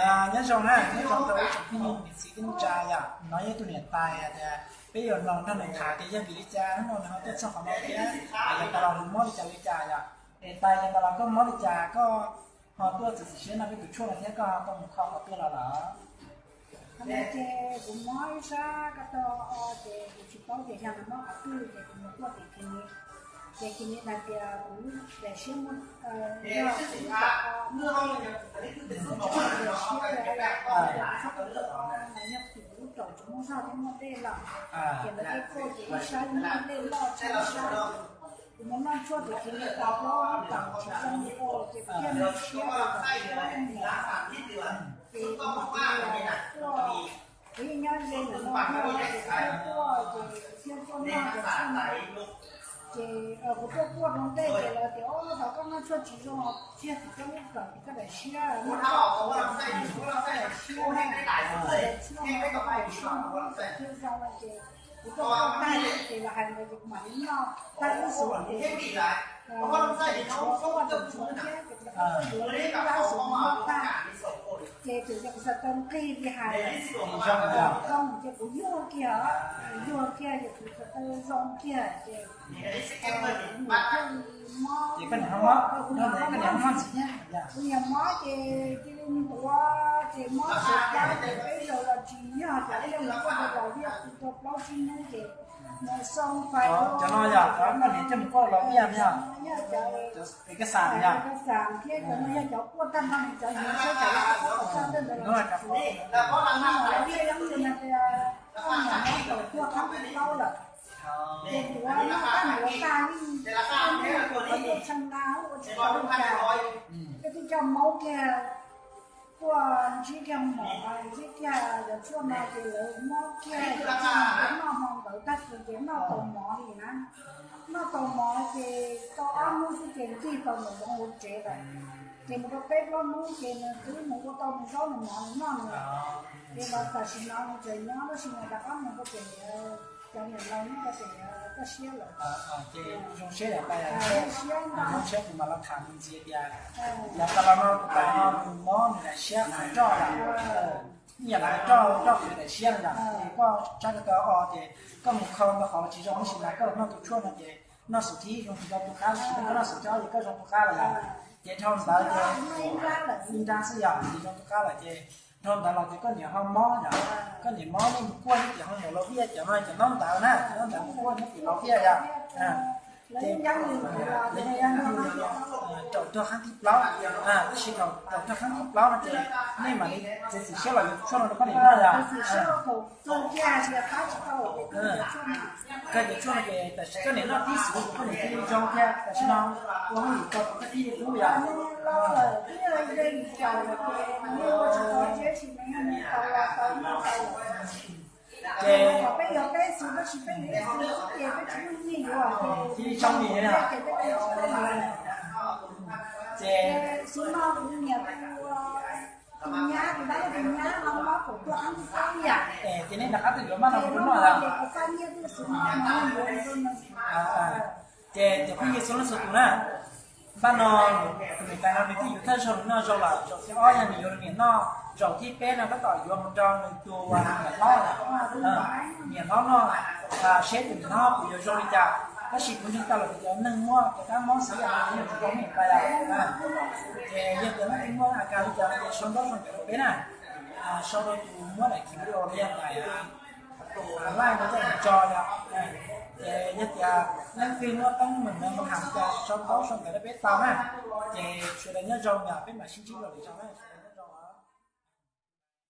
Nyob zoo na, nyob zoo rau ib tsoom phooj ywg niam txiv kwv tij neej tsa yom. No yog ib tug niam tais tias peb yuav mloog nrog nws tham tias yog vim li cas hnub no nws ho tuaj txog qhov no thiab, yog tas los nws mob li cas li cas yom. Niam tais, yog tas los koj mob li cas koj ho tuaj txiav txim siab noj peb tus tshuaj no thiab koj ho tau mus kho qhov twg los lawm? Qhov no ces kuv mob ib sab ko taw o ces kuv tsis paub tias yog nws mob qhov twg ces kuv mus kuaj tim clinic. Ces clinic hais tias kuv daim siab muaj, yog kuv muaj daim siab tias yog kuv sab ko taw o los yog tim kuv lub raum tsis muaj zog thiab muaj dej lawm. Ces lawv thiaj kuaj ces ib sab muaj dej loj tshaj ib sab. Kuv mus noj tshuaj tim clinic tau plaub teev tsis zoo li ua ces kuv thiaj muaj siab tias kom kuv niam ces kuv yeej nyob ze ntawm no thiab ces kuv thiaj tuaj ces kuv thiaj tuaj noj cov tshuaj no. Ces kuv tuaj kuaj rau ntej ces lawv tias, Ob, thaum koj noj tshuaj tsis zoo tiag, tsis tau ib kom koj daim siab muaj dej thiab, koj daim siab no, koj daim siab no thiaj zoo no ces kuv tuaj kuaj tag ces lawv hais ntawd ces kuv mam li noj tag ib xub ces tshuav kuaj tau tshuav thiab ces kuv rov qab tuaj yuav lub tab xus no tag ces txawm yog kuv xav tau nqig li hais zoo ces kuv yuag kiag, yuag kiag ces kuv xav tau zoo kiag ces kuv niam thiaj li mob, kuv niam mob ces cia li ntuav ces mob xav plab ces peb zaug los tsis yog cov thiaj mus kuaj rau Los Viaj, kuv tau plaub tsib hnub ces mus xoo fais cov no yog cov koj niam coj mus kuaj Los Viaj no yog cov kas xas, kas xas thiab cov no yog cov kuaj tag nrho cov yus saib cov lab kuaj kom tag ntawd los tsis tsuav. Los Viaj ib tug no tias koj niam mob tau tuaj qhov plaub lawm. Ces ntuav noj tag ntuav tag yeej, qhov tuaj tshee na ua tsis tau li cas, peb twb coj maub kiag tuaj ntsib kiag mov ntsib kiag cov tshuaj no ces lawv muab kiag cov tshuaj no noj hmo ntawd tag kis ces noj tau mov li na. Noj tau mov ces tau ob hnub xwb ces nqig tau nws los hauv tsev lawm. Ces mus rau peb plaub hnub ces nws twb mus ua tau nws zaub nws mov nws noj nws lawm. Ces los tam sim no nws tseem nyob tab sis nws rov qab mus rau pem cov niam laus nyob rau pem toj siab lawm. Ces zoo siab yom, zoo siab ntau, zoo siab kuv mam los tham nws ntxiv tias yog tas los no tus pais no nws mob nws daim siab qhov roj lawm, ib yam li roj, roj qhwv daim siab no yom. Ces koj sab ko taw o ces koj mus kho ntau qhov tsis zoo tab sis mas koj los noj tus tshuaj no ces noj xub thib zoo tsis tau tus qab, tab sis koj noj xub thib ob ces koj zoo tus qab lawm yom. Ces dhau ntawd ces ib nrab xwb yom ces zoo tus qab lawm ces dhau ntawd los ces koj niam ho mob yom, koj niam mob nej mus kuaj thiab ces ho mus Los Viaj cov no cov ntaub ntawv na, cov ntaub ntawv mus kuaj nyob tim Los Viaj yom. Ces lawv yeej yog raum tuag qhab thib plaub, tab sis raum tuag qhab thib plaub no ces nej mam li txiav txim siab los yuav tshuaj no rau koj niam noj yom. Koj cov tshuaj no ces tam sim koj niam noj tib xwb ces koj niam cia li zoo thiab, tam sim no ua hauj lwm tau koj tib li kub yom. Ces cia li zoo li ces ces nej rov qab tuaj yuav maj no kuv noj lawm. Ces cov phooj ywg txhua leej txhua tus na, npaj no tus niam tais no nws twb yuav thawj zaug nws noj zoo lawm, zaum thib ob yog nws yuav nws niam noj, zaum thib peb no tab tom yuav mus rau nws tus niam hlob, niam hlob noj, seb tus niam hlob puas yuav zoo li cas. Tab sis kuv ntseeg tau lawm tias cov neeg muaj cov kab mob xwb yam no yeej tsis tau niam tais lawm. Ces yog tias leej twg muaj a kas li cas no ces sau ntaub sau ntawv rau peb na, sau rau tus muab daim video los yog daim live no coj mus tso yom. Ces yog tias leej twg muaj teeb meem no mus tham cas sau ntaub sau ntawv rau peb tau na. Ces sawv daws nyob zoo yom, peb mam sib ntsib dua lwm zaus na.